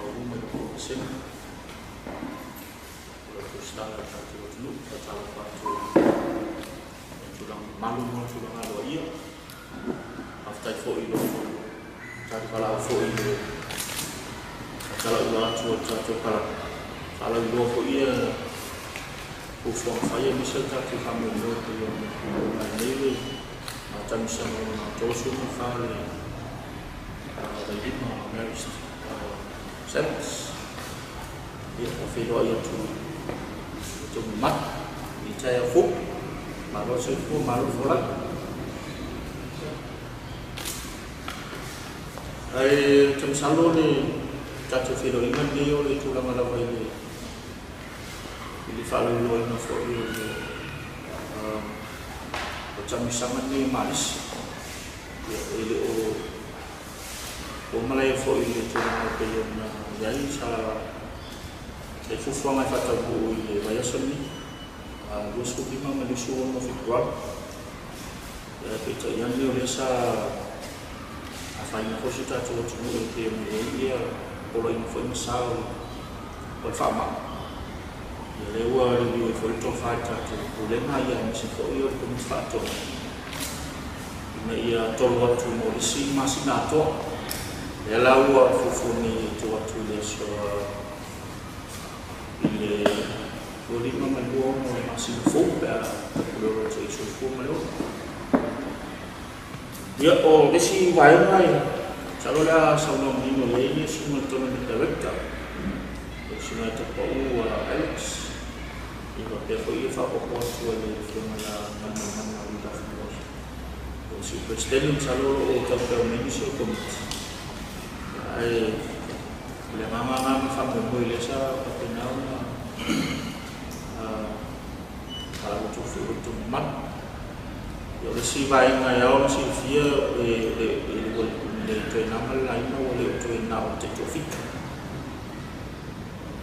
maualuga i le Vasega o le Resitala o le tatou atunuu. Faatalofa atu i tulaga mamalu ma tulaga aloaia. Faafetai foi i lo outou talivalaau foi i le faatalaua atu o le tatou kalaka. Faalauiloa foi ia fuafuaga fai aemaise o le tatou faamoemoe pei ona oo mai nei le tamisaga lona 34 le Vailima Marist Sevens. Ia, faafeiloai atu i outou mamalu i taeao fou. Malo le soifua, malo le folau. Ae ou te masalo le tatou feiloaiga lenei o le tulaga lava i le faalauiloaina foi o le tamisaga lenei Malisi. Ia, e le o malaia foi i le tulaga e pei ona i ai sa i fuafuaga e faataunuu i le vaiaso lenei, 25 ma 26 Fepuari. Ia, peitai ane o lea sa afaina foi si o tatou atunuu e pei ona i ai ia poloaiga foi ma sa o le faamai. Ia, lea ua liliu ai foi le tofa i le tatou pulega ia aemaise foi o le komiti faatonu ina ia tolo atu mo le isi masina atoa. Lea la ua fuafua nei e tuu atu i le aso i le 25 ma le 26 o le masina fou pe a tapulelo atu ai soifua ma le ola. Ia, o le isi vaega e masalo o le a saunoa manino i ai le susuga i le Tournament Director, le susuga ia Tapaau Alex, ia faapea foi ia faaopoopo atu ai le afioga ia Galumalemana Wilafua. O le Sui Peresetene masalo o lo o taupea mai nisi o le komiti. Ae o le agaga lena ma faamoemoe lea sa faapena ona faalaua atu foi i outou mamalu. Ia, o le isi vaega e ao ona silafia le toe na ma le laina ua le o toe na o le taitoafitu.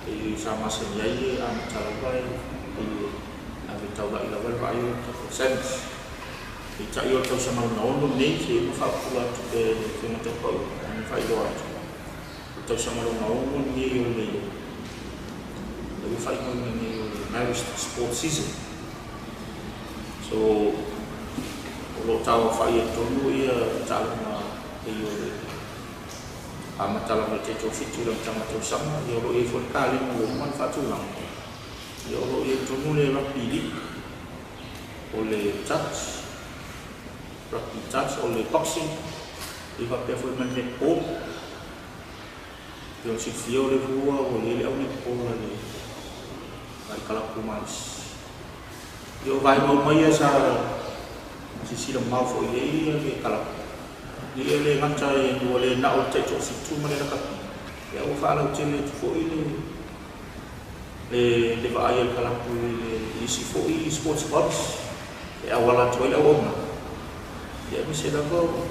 E sa masani ai e amata lava e ave taulai lava le vaai o le tatou Sevens. Peitai o le tausaga lona ono lenei, se ma faapupula atu pe le afioga Taupau ona faailoa atu. O le tausaga lona ono lenei o le ua faaigoaina nei o le Marist Sport Season. So, o lo o tauaofai ai totonu ia taaloga pei o le amata lava i le taitoafitu i le amataga o tausaga. Ia, o lo o i ai foi le kalena ua uma ona faatulaga. Ia, o lo o i ai totonu le Rugby League, o le touch, rugby touch, o le boxing, ia faapea foi ma le netball. Ia, o le silafia o le ua i ai le au netball a le kalapu Malisi. Ia, o vaega uma ia sa silasila mamao foi i ai le kalapu. Ia le gata ua le na o le taitoafitu ma le lakapi. Ia, ua faalautele atu foi le vaai a le kalapu i le isi foi sports bodies e auala atu ai le auauna. Ia, aemaise lava o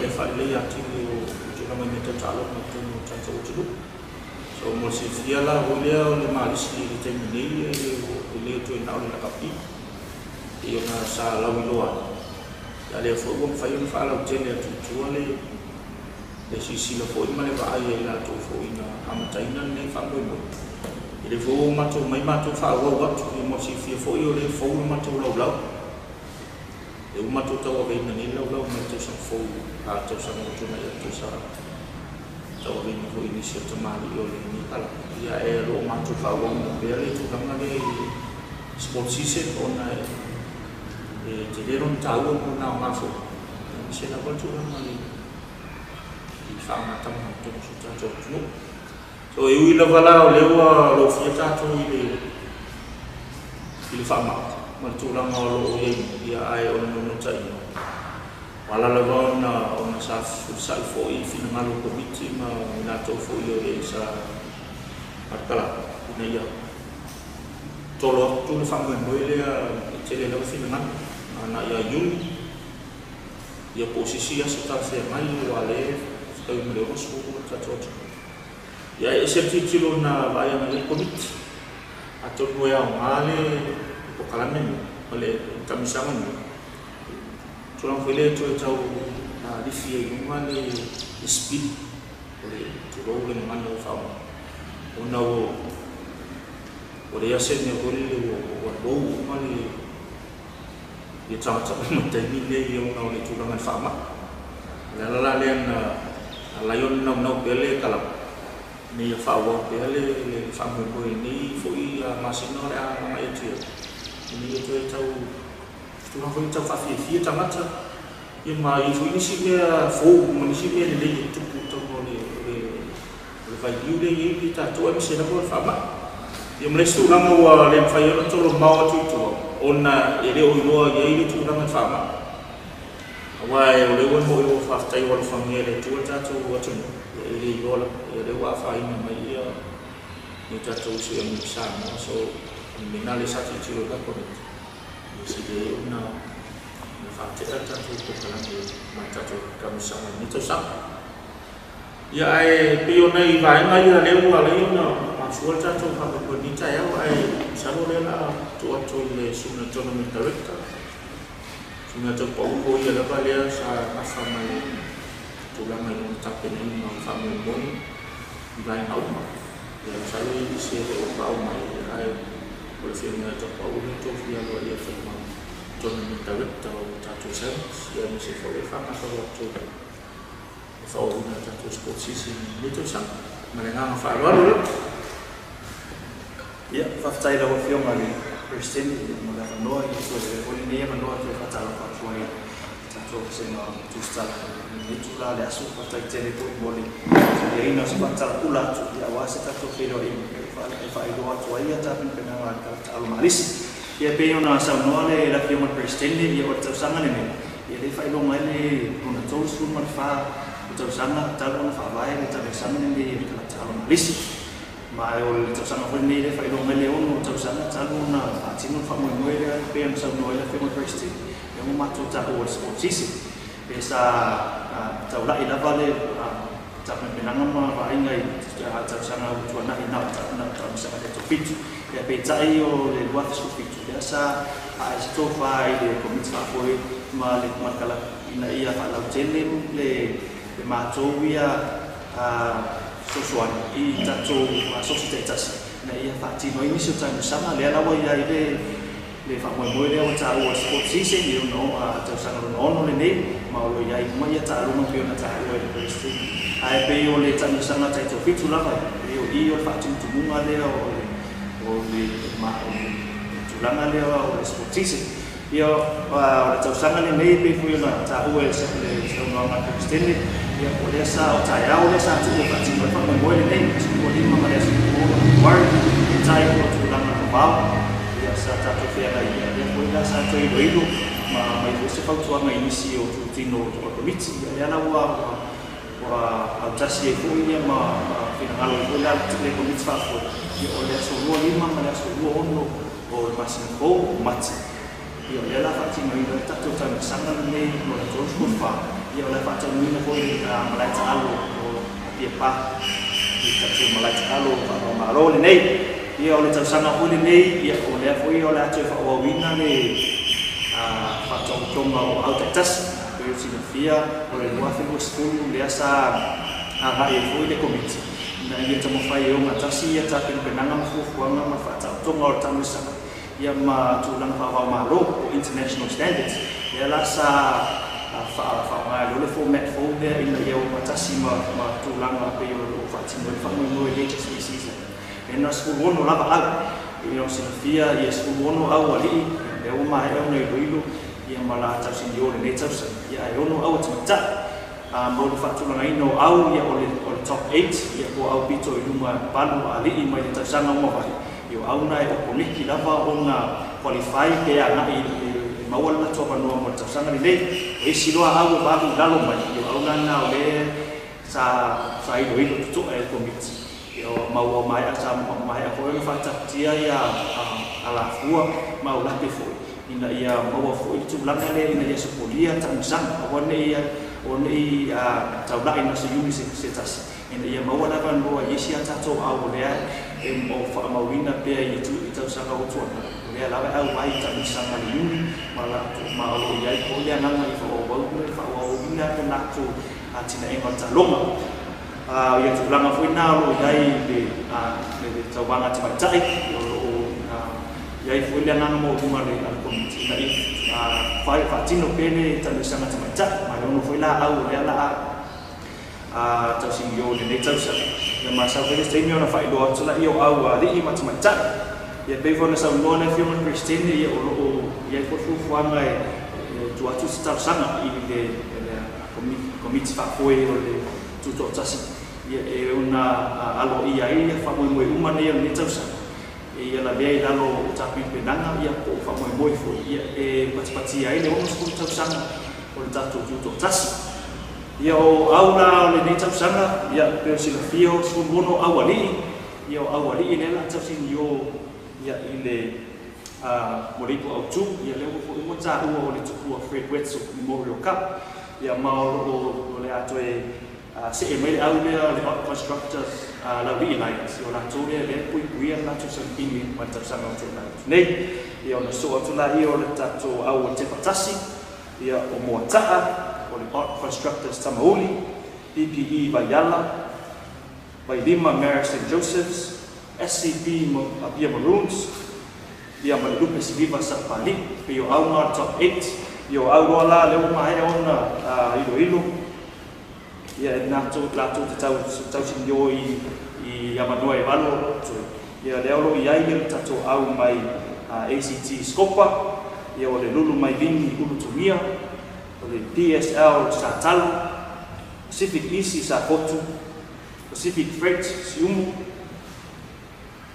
le faaleleia atili o tulaga i mea tau taaloga i totonu o le tatou atunuu. So, mo le silafia la foi lea o le Malisi i le taimi nei e le toe na o le lakapi pei ona sa lauiloa ai. Ia, lea foi ua mafai ona faalautele atu i tua le silasila foi ma le vaai ai latou foi na amataina lenei faamoemoe. I le foi ua matou mai matou faaauau atu. Ia, mo le silafia foi o lea fou le matou laulau. E ua matou tauaveina nei laulau mai le tausaga fou a le tausaga ua tuanai atu sa tauaveina foi i nisi o tamalii o lenei kalapu. Ia, e o lo o matou faaauauina pea le tulaga lea i le sport season ona e tele lona taua mo na aoga foi. Aemaise lava le tulaga i faagatama i totonu o si o tatou atunuu. So, e ui lava la o lea ua lofia tatou i le faamai ma le tulaga o lo o i ai, ia, ae o le naunautaiga, ua ala lava ona sa fefulisai foi i finagalo o komiti ma i latou foi o e sa matakala ina ia tolo atu le faamoemoe lea e tele lava finagalo agai ia Iuni, ia po o se isi aso talafeagai aua lea e fetaui ma le 60 le tatou atunuu. Ia, e ese le tilotilo na vaai agai i ai le komiti. Atonu e aoga le polokalame lenei ma le tamisaga lenei. Tulaga foi lea e toe tau lifi ai i luga le speed O le tulou le gagana ua faaaoga ona ua leai lava se mea foi lele ua lou uma le ia tagata uma i le taimi lenei ona o le tulaga i le faamai. O le ala la lea na ala ai ona naunau pea le kalama ina ia faaauau pea le faamoemoe i lenei foi masina o le a agai atu i ai, ina ia toe tau tulaga foi tau faafiafia tagata ia ma i ai foi nisi mea fou ma nisi mea lelei e tupu i totonu o le vailiu lea e i ai tatou aemaise lava o le faamai. Ia ma le isi tulaga ua le mafai ai ona tolomao atu i tua ona e le o iloa i ai le tulaga i le faamai. Aua o lea ua mo'i ua faafetai ua alofagia e le Atua le tatou atunuu, ia e le iloa lava, ia lea ua afaina mai ia tatou uso i Amerika Samoa. So, o le mea lena lea sa tilotilo ai le Kapeneta, ia sili ai ona faatea le tatou polokalame ma le tatou taamilosaga i lenei tausaga. Ia ae pei o nai vaega ia lea ua ala ai ona mafua le tatou faamoemoe i lenei taeao, ae masalo o lea o le a tuu atu i le Susuga i le Tournament Director, Susuga ia Taupau o ia lava lea sa nafa ma le tulaga i lona tapenaina o le faamoemoe i vaega uma. Ia masalo e i ai nisi e le o paau mai, ae o le Afioga ia Taupau lea e tofia aloaia e fai ma Tournament Director o le tatou Sevens, ia aemaise foi o le faagasolo atu i le faaauauina o le tatou sport season i lenei tausaga. Ma le agaga faaaloalo lava. Ia, faafetai i lau Afioga i le Peresetene mo le avanoa. Ia, toe avea foi lenei avanoa e toe faatalofa atu ai i le tatou vasega o Tusitala i lenei itula o le aso. Faafetai tele foi mo le taliaina o se faatalapula atu aua se tatou feiloaiga e faailoa atu ai tapenapenaga a le taalo maalisi. Ia, pei ona saunoa le Afioga i le Peresetene, ia o le tausaga lenei, ia lea e faailoga ai le lona 34 o tausaga talu ona faavae le taamilosaga lenei e le taalo maalisi. Ma o le tausaga foi lenei lea e faailoga ai le 6 tausaga talu ona faatino le faamoemoe lea pei ona saunoa ai le Afioga i le Peresetene, lea ua matou taua o le sport season. E sa taulai lava le tapenapenaga ma vaaiga i tausaga ua tuanai na o taamilosaga taitoafitu. Ia peitai o le 2017 lea sa a'e se tofa i le Komiti Faafoe ma le kalaka ina ia faalautele le matou ia fesoasoani i tatou asosi taitasi ina ia faatino ai nisi o taamilosaga. Lea la ua i ai le faamoemoe lea ua taua o le sport season i lona tausaga lona 6 lenei, ma o lo o i ai uma ia taaloga pei ona taua e le Peresetene. Ae pei o le taamilosaga taitoafitu lava e o i o le faatumutumuga lea o le tulaga lea o le sport season. Ia, o le tausaga lenei pei foi ona taua e le saunoaga a le Peresetene, ia o lea sa o taeao lea sa tuu e faatino ai le faamoemoe lenei, aso 25 ma le aso 26 o Fepuari, peitai o tulaga vavao ia sa tatou feagai ai, lea foi la sa toe iloilo ma aumai foi se fautuaga i nisi o itutino o le Komiti. Ia lea la ua autasi ai foi ia ma finagalo ai foi la le Komiti Faafoe, ia o le aso 25 ma le aso 26 o le masina fou o Mati. Ia o lea la faatinoina le tatou taamilosaga lenei mo le 34. Ia o le a faataunuuina foi le malae taalo o Apia Park, i le tatou malae taalo faava-o-Malo lenei. Ia o le tausaga foi lenei, ia o lea foi o le a toe faaauauina le faataotoga o au taitasi. Pei o silafia o le 2020 lea sa agai ai foi le Komiti ina ia taumafai e ogatasi ia tapenapenaga ma fuafuaga ma le faataotoga o le taamilosaga ia ma tulaga faava-o-Malo po o international standards. Lea la sa faaaoga ai loa le format fou lea ina ia ogatasi ma tulaga pei o lo o faatino ai le faamoemoe i le HSBC season. E na o le 16 lava au. Pei ona silafia ia 16 au alii, lea ua maea ona iloilo ia ma la tausinio o lenei tausaga, ia ae 6 au a tamaitai. Mo le faatulagaina o au, ia o le top 8, ia po o au pito i luma palu a alii mai le tausaga ua mavae, ia o au na e oponiki lava ona qualify pe agai e maua le latou avanoa mo le tausaga lenei. O isi loa au e 8 i lalo mai, ia o au la na o lea sa iloilo totoa e le Komiti. Ia ma ua maea sa maea foi ona faataatitia ia alafua ma aulape foi ina ia maua foi le tulaga lea ina ia sopolia taamilosaga, aua ne i taulai na o se iuni se tasi, ina ia maua le avanoa i isi a tatou au o lea e o faamauina pea i tausaga ua tuanai, o lea lava e auai i taamilosaga a le iuni ma latou ma o lo o i ai foi le agaga i faaauauina le latou atinaega o le taaloga. Ia tulaga foi na o loo i ai le tauvaga tamaitai, o loo i ai foi le agaga maualuga a le Komiti ina ia faatino pea le taamilosaga tamaitai, ma e ono foi laau o lea la a tausigiō i lenei tausaga. Ia ma sau foi le isi taimi ona faailoa atu laia o au a alii ma tamaitai. Ia pei foi ona saunoa le Afioga i le Peresetene, ia o loo i ai foi fuafuaga e tuu atu se talosaga i le Komiti Faafoe o le Tutoatasi, ia e ona aloaia ai ia faamoemoe uma nei o lenei tausaga e ia lavea i lalo o tapenapenaga, ia po o faamoemoe foi ia e patipatia ai le 60 tausaga o le tatou Tutoatasi. Ia o au la o lenei tausaga, ia pei o silafia o 16 aualii, ia o aualii lea la tausigiō ia i le mo le ipu autu, ia lea ua foi ua taua o le Tupua Fred Wetzel Memorial Cup, ia ma o loo o le a toe see mai le au lea o le Hot Constructors Laulii Lions, o latou lea lea puipuia le latou salipini ma le tausaga o tuanai atu nei. Ia ona soo atu laia o le tatou au o Tepa Tasi, ia o Moataa, o le Hot Constructors Tamauli, PPE Vaiala, Vailima Marist St. Joseph's, SCP Apia Maroons, ia ma le Lupe Siliva Sapali, pei o au na o le top 8. Ia o au loa la lea ua maea ona iloilo, ia e latou te tausigiō i avanoa e 8 o loo totoe. Ia lea o loo i ai le tatou au mai ACT Scopa, ia o le Lulu mai Vini Ulutumia, o le PSL Satalo, Pacific Easy Safotu, Pacific Freight Siumu,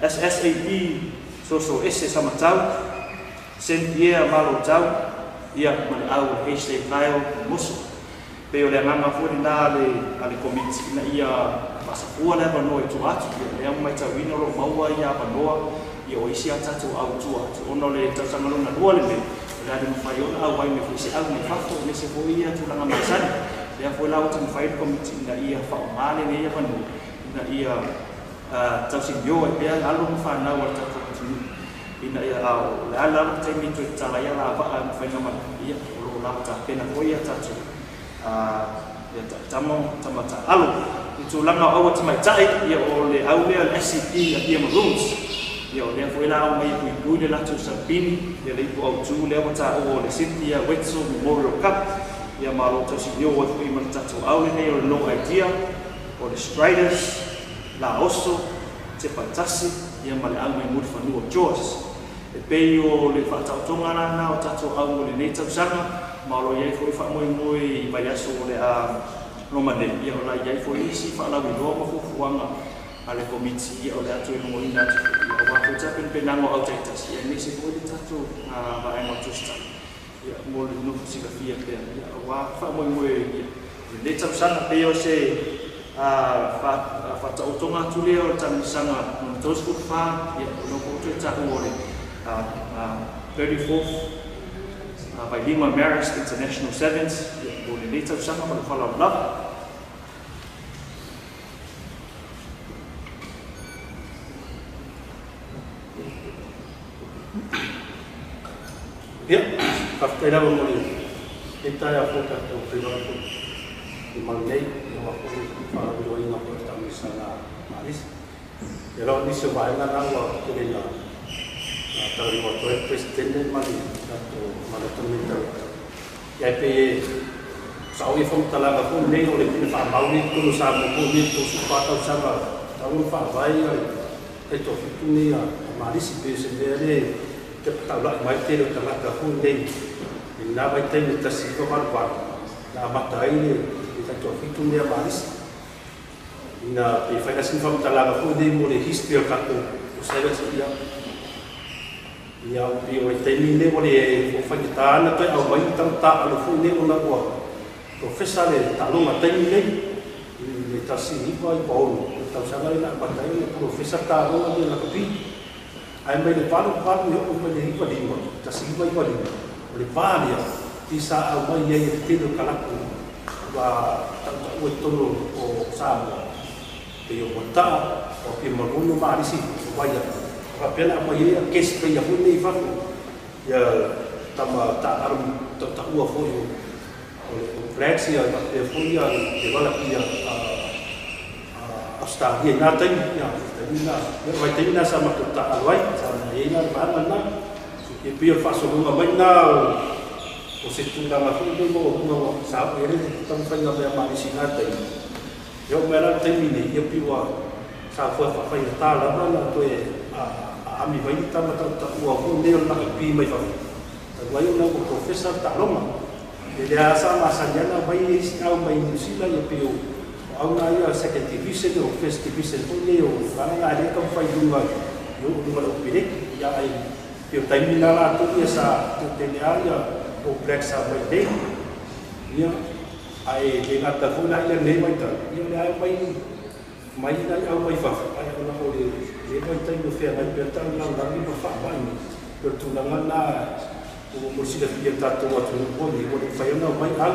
SSAP Soso Ese Samatau, Saint Pierre Malotau, ia ma le au o H.J. Kyle Moso. Pei o le agaga foi lena a le Komiti ina ia faasafua le avanoa i tua atu. Ia lea ua matauina o loo maua ia avanoa ia o isi a tatou au i tua atu, ona o le tausaga lona lua lenei o le a le mafai ona auai mai foi se au mai fafo, aemaise foi ia tulaga masani. Lea foi la ua taumafai le Komiti ina ia faaaoga lenei avanoa ina ia tausigiō ai pea alo ma fanau a le tatou atunuu, ina ia o le a lava le taimi toe tatala ai alavaa e mafai ona malaga, ia o loo lava tapena foi ia tatou ia tama tama taalo. I tulaga o aua tamaitai, ia o le au lea le SCP Apia Maroons, ia o lea foi la au mai e puipui le latou salipini, ia le ipu autu lea ua taua o le Cynthia Wetzel Memorial Cup, ia ma o loo tausigiō ai foi ma le tatou au lenei o le No Idea, o le Striders Laoso, Tepa Tasi, ia ma le au mai Mulifanua Jaws. E pei o le faataotoga lana o tatou au mo lenei tausaga, ma o loo i ai foi faamoemoe i vaiaso o le a loma nei, ia o la i ai foi isi faalauiloa ma fuafuaga a le Komiti, ia o le a toe logoina atu foi ia aua foi tapenapenaga o au taitasi, ia aemaise foi le tatou vaega o tusitala, ia mo le nofo silafia pea, ia aua faamoemoe ia lenei tausaga. Pei o se faataotoga atu lea o le taamilosaga lona 34, ia o lea foi ua toe taua o le 34th Vailima Marist International Sevens, ia mo lenei tausaga ma le faaaloalo lava. Ia, faafetai lava mo le taeao fou tatou feiloai foi i mau nei, ia aua foi le faalauiloaina foi o le taamilosaga Malisi. Ia la o nisi o vaega na ua tele ina talanoa atu ai le Peresetene ma le tatou ma le Tauta. Ia e pei e sao ia faamatalaga foi nei o le pine faamau nei i totonu o Samoa foi nei 34 tausaga talu ona faavae ia le taitoafitu nei a Malisi, pei o se mea le te pataulai mai tele o tagata foi nei i lena vaitaimi 1988 na amata ai le taitoafitu nei a Malisi. Ina pe fai lasi faamatalaga foi nei mo le history o tatou o Sevens, ia ia pei o le taimi nei ua le faigata ana toe aumai tagata foi nei ona ua profesa le taaloga taimi nei i le 1996 le tausaga lea na amata ai ona profesa taaloga ia lakapi, ae mai le 88 e oo mai le 95 1995 o le va lea i sa aumai ai e le tele o kalapu ua tautaua i totonu o Samoa, pei o Moataa, o Apia Maroon, o Malisi, o Vaiala. Faapea na aumai ai a guest player foi nei i fafo, ia tama taaalo tautaua foi o le Blacks, ia faapea foi ia le Wallaby. Ausetalia i na taimi, ia, taimi na, ia, vaitaimi na sa matou taaalo ai, sa i ai la le vaega lena. Ia pei o le faasologa mai lena o se tulaga foi lenei maualuga ua sa oo i ai le taumafaiga mea malisi i na taimi. Ia oo mai la i le taimi nei, ia pei ua sa foe faafaigata lava ona toe aami mai ni tama tautaua foi nei o le lakapi mai fafo, talu ai ona ua profesa le taaloga. E lea lava sa masani ai ona aumai isi au mai Niu Sila, ia pei o au na ia second division o first division foi nei o vaega na lea e taumafai i luga i oo i luga o le Aupeleki. Ia ae pei o taimi na latou ia sa toatele lava ia All Blacks sa aumai nei. Ia ae le gata foi la i lenei vaitau, ia o lea lava e omai mai nai au mai fafo, ae ona o le vaitaimi o feagai pea le lalolagi ma faamai nei, pei o le tulaga lena ua mo le silafia e le tatou atunuu foi nei, ua le mafai ona omai au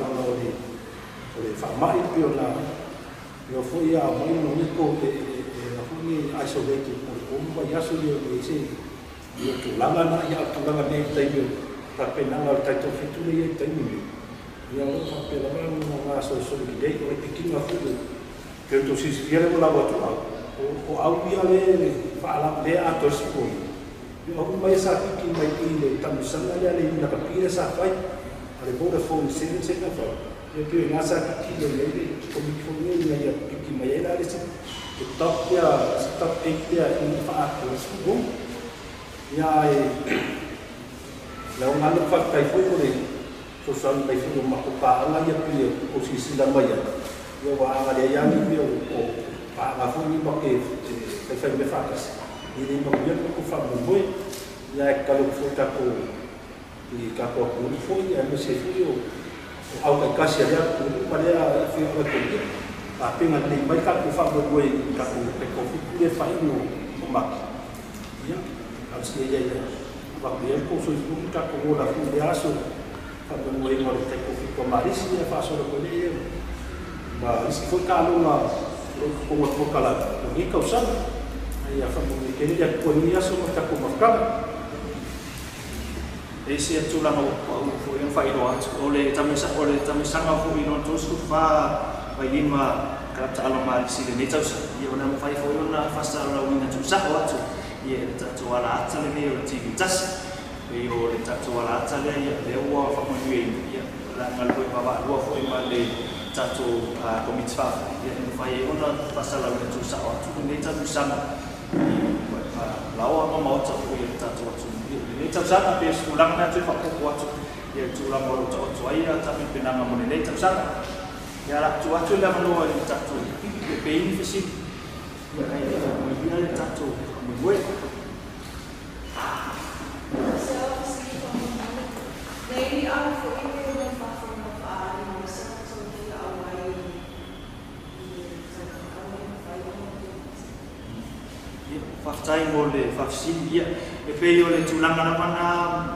ona o le faamai pei ona ua foi a omai ona ua ko e foi nei isolated mo le 3 vaiaso ia e se ia tulaga na ia o tulaga nei i le taimi o tapenaga o le tatou fitu lea i ai i le taimi nei. Ia o lo o faapea lava ona gasolosolo lelei o le pikiga foi o pei ona tou silafia lea ua lau atu au o au ia le faalam lea atoa le sipoi. Ia o au uma ia sa piki mai i le taamilosaga lea le lakapi lea sa fai a le Vodafone Sevens lea na fai. Ia pei o i ina sa piki ai le komiti foi nei ina ia piki mai ai la le isi le top lea isi top 8 lea ina ia faaatoa le sipoi. Ia ae lau galo faafetai foi mo le fesoasoani mai foi o matou paaga ia pei o silasila mai ai, ia ua agalelei lava ni mea o paaga foi nei ma te faifai mea faatasi, ia le manuia le matou faamoemoe. Ia ae tatalo atu foi tatou i tatou atunuu foi aemaise ai foi o au taitasi a lea atunuu ma lea afioaga e toia, tapena lelei mai le tatou faamoemoe i tatou taitofitu lea e faaiu o Maki. Ia, talosia ia ia avatu i ai le tou soifua ma tatou ola foi i lea aso faamoemoeina o le taitofitu a Malisi ia faasolo mai lea ma isi foi taaloga o lo o i totonu o le polokalame o lenei tausaga. Ia faamanuia tele le Atua i lenei aso ma le tatou mafutaga. E ese le tulaga ua pau foi ona faailoa atu, o le taamilosaga foi i lona 34 vailima kalapa taalo malisi i lenei tausaga, ia o le a mafai foi ona faasalalauina tuusao atu ia i le tatou alaata lenei o le TV tasi. Pei o le tatou alaata lea, ia lea ua faamanuiaina, ia o le a galue vaavaalua foi ma le tatou Komiti Faafoe, ia e mafai ai ona faasalalauina tuusao atu lenei taamilosaga i laoa ma maota foi o le tatou atunuu. Ia, i lenei tausaga, pei o se tulaga lena e toe faaopoopo atu ia le tulaga o lo o taoto ai ia tapenapenaga mo lenei tausaga. Ia, o le a tuu atu le avanoa i le tatou pe i ai ni fesili, ia, ae faamanuia le tatou faamoemoe. Ia, faafetai mo le faafesili. Ia, e pei o le tulaga lava na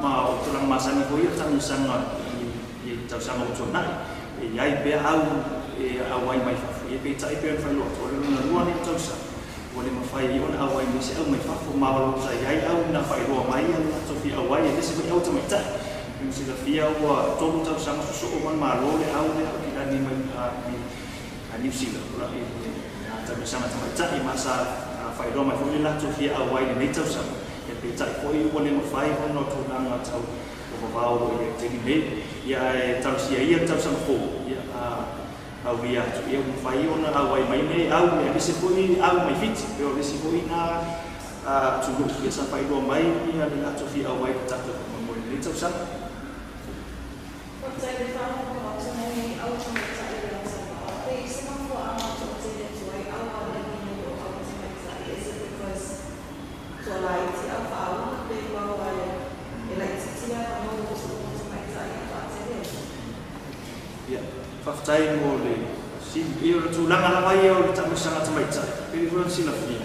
ma o tulaga masani foi ia o taamilosaga i tausaga ua tuanai, e i ai pea au e auai mai fafo. Ia, peitai pei ona faailoa atu, o le lona lua lenei o tausaga, ua le mafai ai ona auai mai se au mai fafo, ma o lo o sa i ai au na faailoa mai ia le latou fia auai, aemaise foi au tamaitai. Pei ona silafia ua 3 tausaga sosoo ma le Malo le au lea o Kilani mai Niu Sila, o la taamilosaga tamaitai, ma sa faailoa mai foi le latou fia auai i lenei tausaga. Ia, peitai foi ua le mafai ona o tulaga tau o vavao o lo o i ai i le taimi nei. Ia, ae talosia ia le tausaga fou, ia, auia atu, ia ua mafai ona auai mai nei au, aemaise foi au mai Fiti, pei o le isi foi na atunuu, ia sa faailoa mai ia le latou fia auai i le tatou faamoemoe i lenei tausaga. Faafetai le faafofoga atu nei au tamaitai i le Samoa. Pe i se mafuaaga toatele atu ai au alii nei o au tamaitai, is it because toa laiti au faauga pe pau ai e laitiiti le avanoa ua tuu mo tamaitai e faatele ai? Ia, faafetai mo le fesili. Ia, o le tulaga lava ia o le taamilosaga tamaitai, pei foi ona silafia,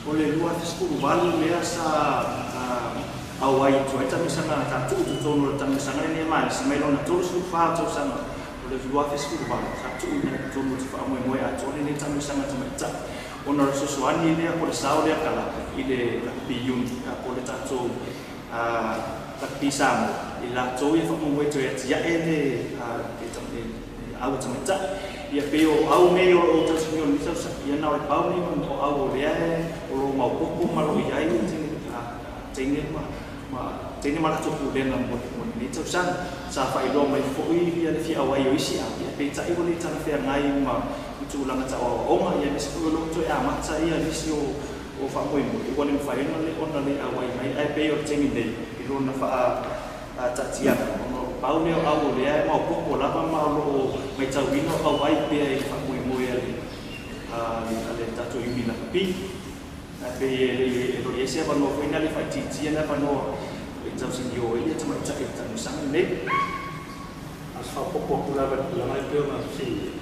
o le 2018 lea sa auai atu ai taamilosaga tatuu i totonu o le taamilosaga lenei a Malisi mai lona 34 tausaga o le 2018 sa tuuina i totonu o te faamoemoe atoa lenei taamilosaga tamaitai ona o le fesoasoani lea po o le sao lea kalaka i le rugby union po o le tatou rugby Samoa i latou ia faamoemoe toe atiae le au tamaitai. Ia pei o au nei o loo tausaga o lenei tausaga, ia na o le pau nei o au o lea o loo maopoopo ma loo i ai teine ma teine ma latou pulega mo lenei tausaga. Sa faailoa mai foi ia le fia auai o isi au, ia peitai ua le talafeagai ma tulaga tauaoaoga, ia aemaise foi o loo toe amata ia nisi o faamoemoe ua le mafai ona le auai mai. Ae pei o le taimi nei i lona faataatiaga ona o pau lea o au o lea e maopoopo lava ma o loo maitauina o auai pea i le faamoemoe a le tatou Iuni Lakapi. Ae pei e lo i ai se avanoa foi na le faaitiitia le avanoa e tausinio ai ia tamaitai o le taamilosaga lenei. A se faaopoopo atu lava i le tulaga lea pei ona fesiligia,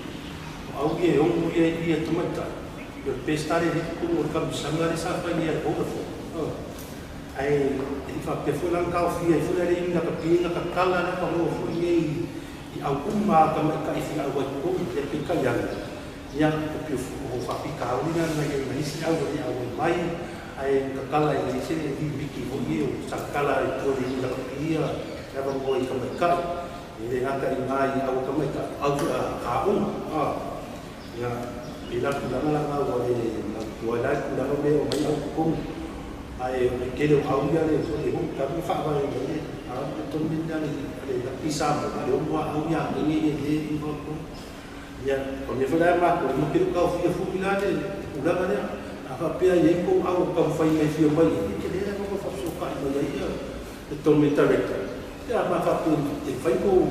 o au ia e ogu ia i ia tamaitai, ia o le Peseta lea i totonu o le taamilosaga lea sa fai nei a le Vodafone. Ae e le i faapea foi la ona taofia ai foi la le Iuni Lakapi na tatala le avanoa foi nei i au uma a tamaitai fia auai totonu. Ia peitai ane, ia o pei o faafitauli na na i ai ma isi au e le auai mai, ae na tatala e leai se limiti foi ia o sa tatala i tua i le Iuni Lakapi ia le avanoa i tamaitai. E le gata i ina i au tamaitai, o au foi a aoga. Ia, pei la tulaga la na ua le mautua ai la le tulaga mea e omai au i totonu. Ae o le tele o au ia le foi e hou talu ona faavae mai le au le tonu le a le Lakapi Samoa, a le omo a au ia teine ia le i totonu. Ia, o le mea foi la e matou, e matou te le o taofia foi la le tulaga lea. A faapea e i ai tou au o taumafai mai fia omai i i, e tele lava ona faafesootai mai ai ia le tonu director. Ia, ma faapea e fai tou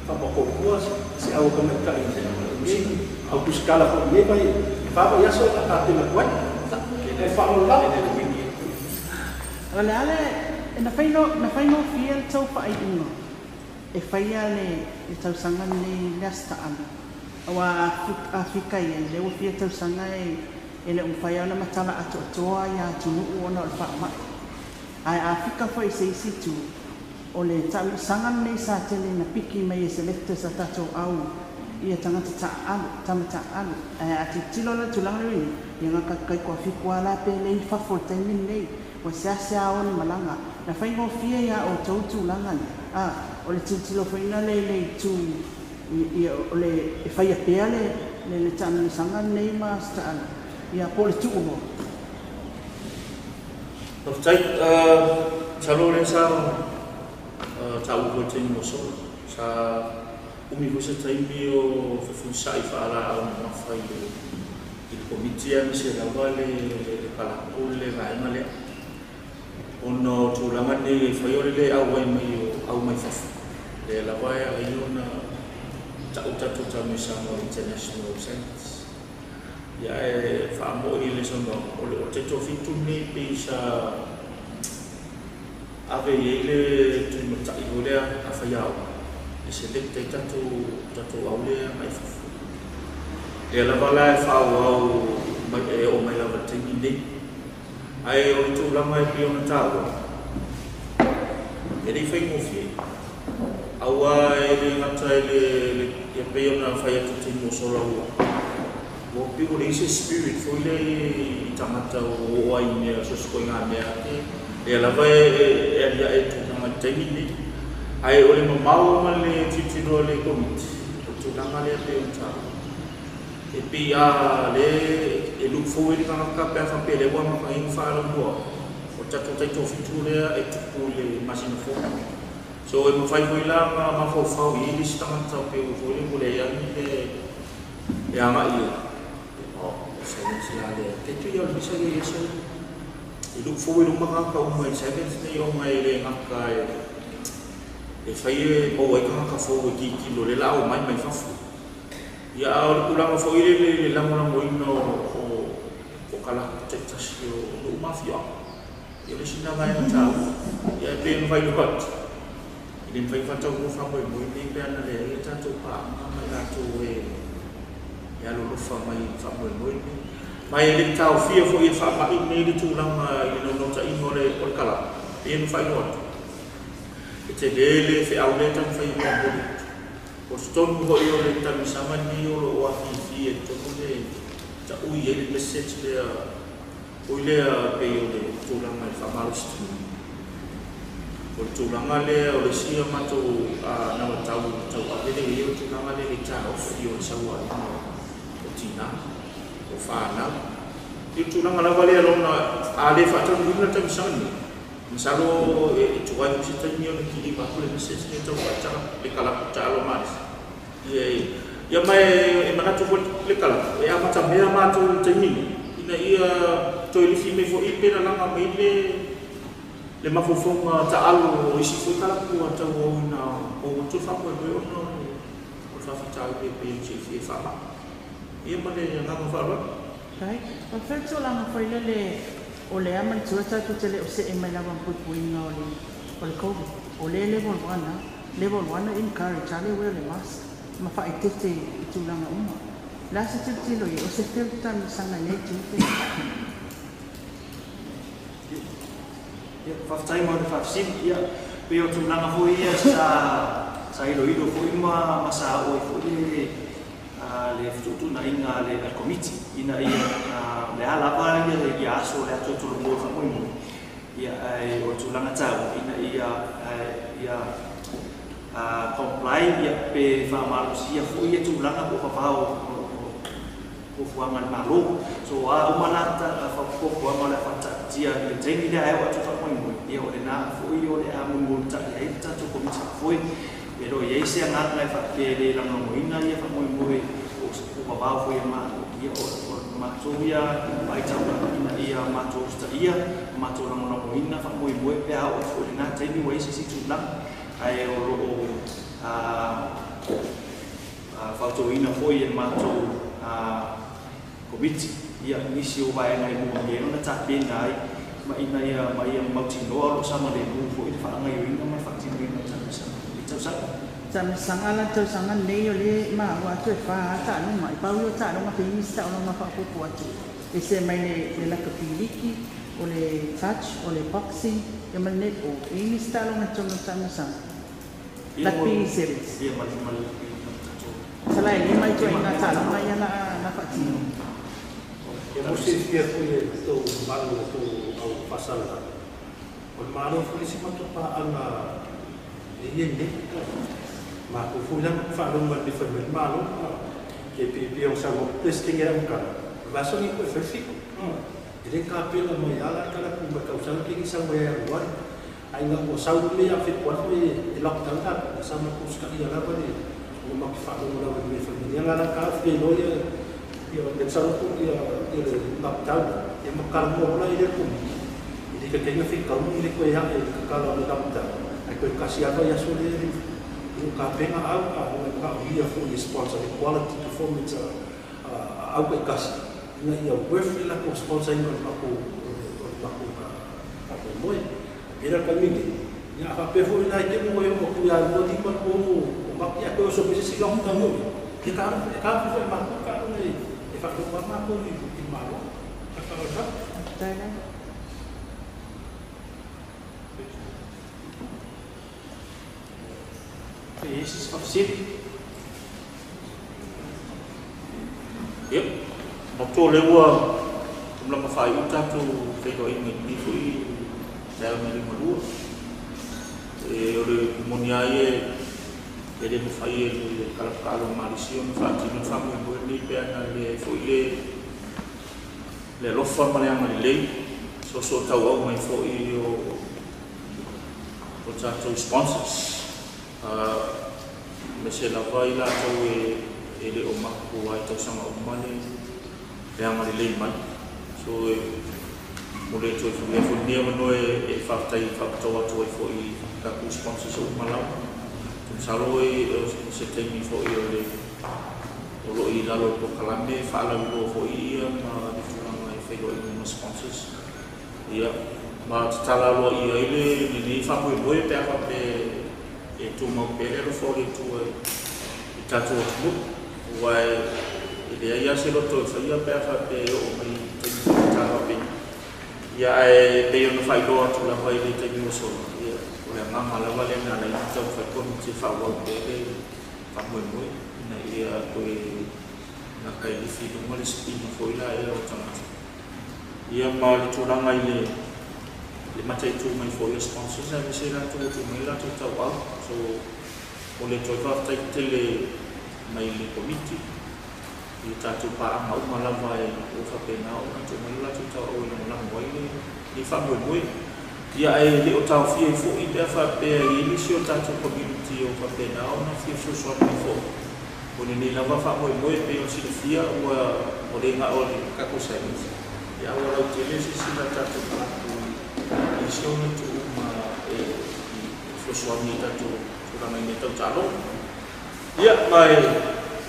faamautua se au tamaitai i au tusikala foi nei vai fa vai aso e tapena atu ai. E faaaloalo lava. O le a le na faigofie le tau faaiuga e faia le tausaga lenei le Aso Taalo. Aua a fika i ai, lea ua fia tausaga e le o mafai ona matala atoatoa ia atunuu ona o le faamai. Ae a fika foi i se isi itu, o le taamilosaga lenei sa tele na piki mai e selectors a tatou au ia tagata taaalo, tama taaalo. Ae a tilotilo la i le tulaga lea ua i ai nei, ia gakakai koafitu lava la pe le i fafo i le taimi lenei, ua seasea o ni malaga. Na faigofie iā outou tulaga lea, a o le tilotilo foi na le i le itu ia o le e faia pea le taamilosaga lenei ma Aso Taalo, ia po o le tuu loa. Faafetai. Masalo lea sa taua foi i le taimi ua sola. Sa umi foi se taimi o fefulisai faalaau mamafa i le komiti aemaise lava le kalapu le vaega lea. Ona o tulaga nei e fai o le le auai mai o au mai fafo. Lea lava e alai ona ta'u tatou taamilosaga o international events. Ia e faamo'i le saunoaga, o le o taitoafitu lenei pei sa ave i ai le tulimatai foi lea a faiaoga e select ai tatou au lea agai fafo. Lea lava la e faaauau mai e oo mai lava i le taimi lenei. Ae o le tulaga e pei ona taua, e le i faigofie. Aua e le gata i le ia pei ona fai atu i le taimi ua sola ua ua pei ua leai se spirit foi lea i tagata ua oo ai i mea so o se ituaiga mea ake lea lava e aliae i le tulaga i le taimi lenei. Ae o le mamao ma le tilotilo a le komiti, o le tulaga lea pei ona taua. E pei a le e look forward le tagata pe a faapea lea ua amata nei ona faalaumua o le tatou taitoafitu lea e tupu i le masina fou. So e mafai foi la ona mafaufau i ai le isi tagata pei ua foi lea ua leai lava ni mea e agai i ai. O sevens la lea. Te tui o le misa ia i aso ia. E look forward uma tagata uma i le sevens nei ona e le gata e fai e maua ai tagata fou e tilotilo lea o le a omai mai fafo. Ia a o le tulaga foi lele i le lagolagoina o kalapu taitasi o nuu ma afioaga. Ia o le isi lena vaega taua. Ia e pei ona faailoa atu, e le mafai ona faataunuu faamoemoe nei pe ana leai a tatou paaga ma i latou e alolofa mai i le faamoemoe lenei. Ma e le i taofia foi e faamai nei le tulaga i le naunautaiga o le kalapu, pei ona faailoa atu, e tele le feau lea e taumafai e momoli atu. O totonu foi o le taamilosaga lenei o lo o afifi ai totonu le taui ai le message lea, foi lea pei o le tulaga i le faamalositino. O le tulaga lea o le isi o matou navatau tauave lea i ai o le tulaga lea i le taofi o le sauaina o tinā, o fanau. I le tulaga lava lea lona a le faataunuuina le tausaga lenei, masalo e tuai foi se taimi ona kiliva atu le message lea tau faatala le kalapu taalo malisi. Ia ma e manatu foi le kalapu e amatamea matou i le taimi nei ina ia toe lifi mai foi pe lalaga mai le mafaufauga taalo o isi foi kalapu ua tauauina o atu le faamoemoe ona o le faafitauli e pei ona silafia i faamai. Ia ma le agaga faaaloalo. Right. O le tulaga foi lele o lea manatua tatou te le o see mai lava ma puipuiga o le COVID. O le level 1, level 1 encourage a le wear le mask ma faaeteete i tulaga uma. O le a se tilotilo i ai, o se fea le talosaga i lenei itu? Ia, faafetai mo le faafesili. Ia, pei o tulaga foi ia sa iloilo foi ma sa oo ai foi le fetuutuunaiga a le Komiti ina ia le a lava ia aso o le a toe tolomua i le faamoemoe. Ia, ae o le tulaga taua ina ia comply ia pe faamalosia foi ia tulaga po o vavao o fuafuaga a le Malo. So a uma la fuafuaga o le a faataatitia i le taimi lea ae oo atu i le faamoemoe, ia o lena foi o le a mulimulitai ai le tatou Komiti Faafoe. E le o i ai se agaga e faapea e le lagolagoina ia faamoemoe o vavao foi a Malo. Ia o matou ia vaitauga ina ia matou usitaia, matou lagolagoina faamoemoe pe a oo atu foi i lena taimi ua i ai se isi tulaga. Ae o loo fautuaina foi e le matou Komiti ia nisi o vaega e moomia ai ona tapena ai ma ina ia ma ia mautinoa o lo o saogalemu foi le faagaioiga ma le faatinoina o taamilosaga i tausaga. Taamilosaga la tausaga lenei o le maua atu e fa lava taaloga. E pau ia o taaloga pe i nisi taaloga faaopoopo atu e se mai le lakapi liki, o le touch, o le boxing, ia ma le netball. E i ai nisi taaloga i totonu o le taamilosaga. Rugby sevens. Ia ma le tatou. Masala e lima ituaiga taaloga ia la faatino. Ia mo silafia foi e tou mamalu o tou au faasalalau, o le Malo foi le isi matou paaga e i ai nei. Matou foi la faalogo mai le fai mai le Malo, ke pipia o saunoa President e amataga, o le vaiaso lenei koe fai le fika. E le tapena mai ala kalapu mai tausaga ke i sau mai ai alu ai ina ua sau le mea ia Fepuari e lockdown tatou, sa matou usitaia lava le ona matou faalogo lava i le mea e fai mai. Ia la la ka fia iloa ia ia le sau atu ia ia le lockdown ia ma talanoa loa la i lea Komiti i le ikaikaina fitauni i le toe ae i le tatala o le lockdown ae toe tasi lava i aso lea e le o tapena au a o e manaomia foi e sponsor le quality performance a au taitasi ina ia worth le latou sponsor ina o le matou faamoemoe. E pei la le taimi nei, ia a faapea foi la i te i ua e oo atu ia lua lima tolu o Mati ae toe oso mai se isi lockdown foi, ia ka alu e foi e matou ka alu e faatonu lava matou i le Malo. Ma le faaaloalo lava. Faafetai lava. E i ai se isi faafesili? Ia, matou o lea ua tumulama faaiu tatou feiloaiga i lenei foi taeao na liugalua. E, o le moni lava ia e le mafai e le kalapataalo o Malisia ona faatino le faamoemoe lenei pe ana leai foi le alofa ma le agalelei soosoo tauau mai foi o tatou sponsors. Aemaise lava i latou e le o matua i tausaga uma le agalelei mai. So e momoli atu ai foi lenei avanoa e faafetai faapitoa atu ai foi i tatou sponsors uma lava. Masalo o se taimi foi o le o lo o i lalo o le polokalame faalauiloa foi ia ma le tulaga e feiloaiga ma sponsors. Ia, ma tatala aloaia ai lenei faamoemoe pe a faapea e tumau pea le alofa o le Atua i tatou atunuu. Aua e leai lava se loto e faia pe a faapea e oo mai i taimi faigata faapenei. Ia, ae pei ona faailoa atu lava i le taimi ua sola, ia, o le agaga lava lea na ala ai ona taumafai Komiti e faaauau pea le faamoemoe ina ia toe gata i lifi i luga le sipiina foi la ea o tagata. Ia ma le tulaga i le le mataitū mai foi o sponsors aemaise i latou ua tuu mai latou tauau. So, o le toe faafetai tele mai le Komiti i tatou paaga uma lava e ua faapena ona tuu mai lo latou tauau e lagolago ai lenei faamoemoe. Ia ae le o taofia ai foi pe a faapea e i ai nisi o tatou community o faapena ona fia fesoasoani mai foi mo lenei lava faamoemoe. E pei ona silafia ua ua le gao le tatou Sevens, ia ua lautele silasila tatou kalapu i isi ona itu uma e i fesoasoani i tatou tulaga i mea tau taaloga. Ia ma e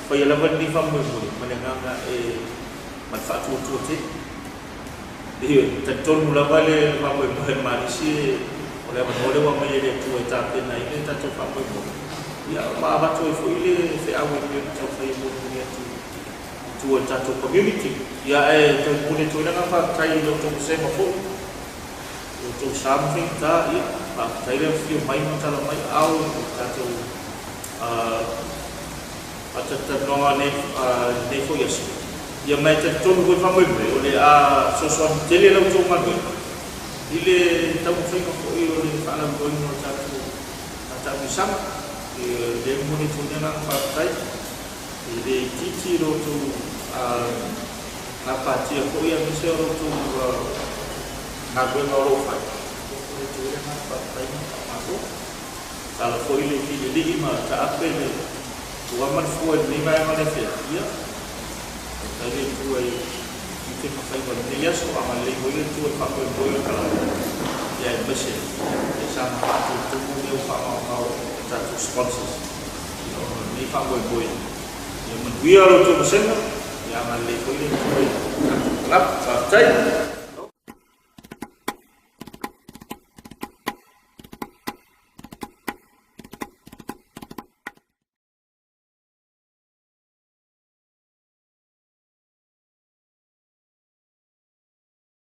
faia lava lenei faamoemoe ma le agaga e ma le faatuatua tele. E talitonu lava le faamoemoe a le Malisi o le avanoa lea ua aumai e le Atua e tapena ai le tatou faamoemoe. Ia ma avatu ai foi le feau e pei ona taumafai e molimoli atu i tua i le tatou community. Ia ae toe momoli atu ai le agaga faafetai i lo outou vasega foi, i lo outou sa ma faigata. Ia faafetai le afifio mai ma tala mai aao i le tatou faatalatalanoaga lenei foi aso. Ia ma e talitonu foi faamoemoe o le a fesoasoani tele la outou galuega i le taumafaiga foi o le faalauiloaina o le tatou taamilosaga. O lea e momoli atu ai le agaga faafetai, e le itiiti lo outou gapatia foi aemaise o lo outou galuega o lo o fai. E momoli atu ai le agaga faafetai ma le faamalo. Tala foi le fililii ma taape le tua ma le fua i lenei vaega o le afiafi. Ia, faafetai le Atua i tiute ma faiva i lenei aso, agalelei foi le Atua i le faamoemoe o le kalapu, ia aemaise ia saga faatumutumu mea ua faamaomao e tatou sponsors ia ona o lenei faamoemoe. Ia manuia lo outou vasega, ia agalelei foi le Atua i tatou kalapu. Faafetai.